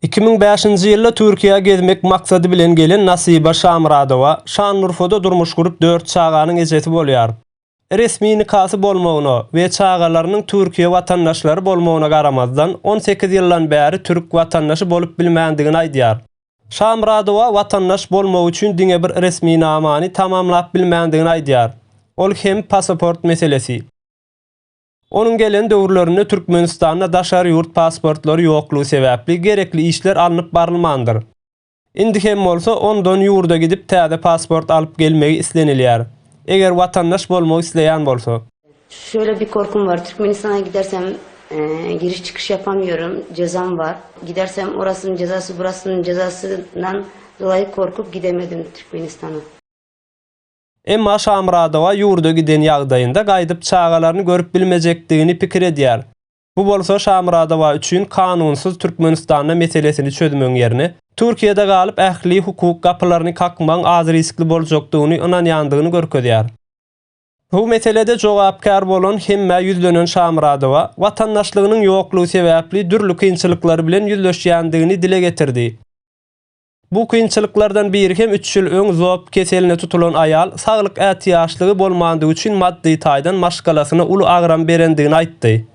2005-nji ýylda Türkiýä gezmek maksady bilen gelen Nasiba Şamyradowa Şanlurfada durmuş gurup dört çaganyň ejesi bolýar. Resmi nikasy bolmagyna we çagalarynyň Türkiýe watandaşlary bolmagyna garamazdan 18 ýyldan bäri türk watandaşy bolup bilmändigini aýdýar. Şamyradowa watandaş bolmak üçin diňe bir resminamany tamamlap bilmändigini aýdýar. Ol hem pasaport meselesi. Onuň gelen döwürlerinde Türkmenistanda daşary ýurt pasportlary ýoklugy sebäpli gerekli işler alnyp barylmandyr. Indi hem bolsa ondan ýurda gidip täze pasport alyp gelmegi islenilýär. Eger watandaş bolmak isleýän bolsa. Şöyle bir korkum var, Türkmenistana gidersem giriş çıkış yapamıyorum, cezam var. Gidersem orasının cezası burasının cezasından dolayı korkup gidemedim Türkmenistana. Emma Şamyradowa ýurda giden ýagdaýynda gaýdyp çagalaryny görüp bilmejekdigini pikir edýär. Bu bolsa Şamyradowa üçin kanunsyz Türkmenistanda meselesini çözmegiň ýerine, Türkiýede galyp ähli hukuk gapylaryny kakmagyň az riskli boljakdygyny ynanýandygyny görkezýär. Bu meselede jogapkär bolan hemmä ýüzlenen Şamyradowa, watandaşlygynyň ýoklugy sebäpli dürli kynçylyklar bilen ýüzleşýändigini dile getirdi. Bu kynçylyklardan biri hem üç ýyl öň zob keseline tutulan aýal saglyk ätiýaçlygy bolmandygy üçin maddy taýdan maşgalasyna uly agram berendigini aýtdy.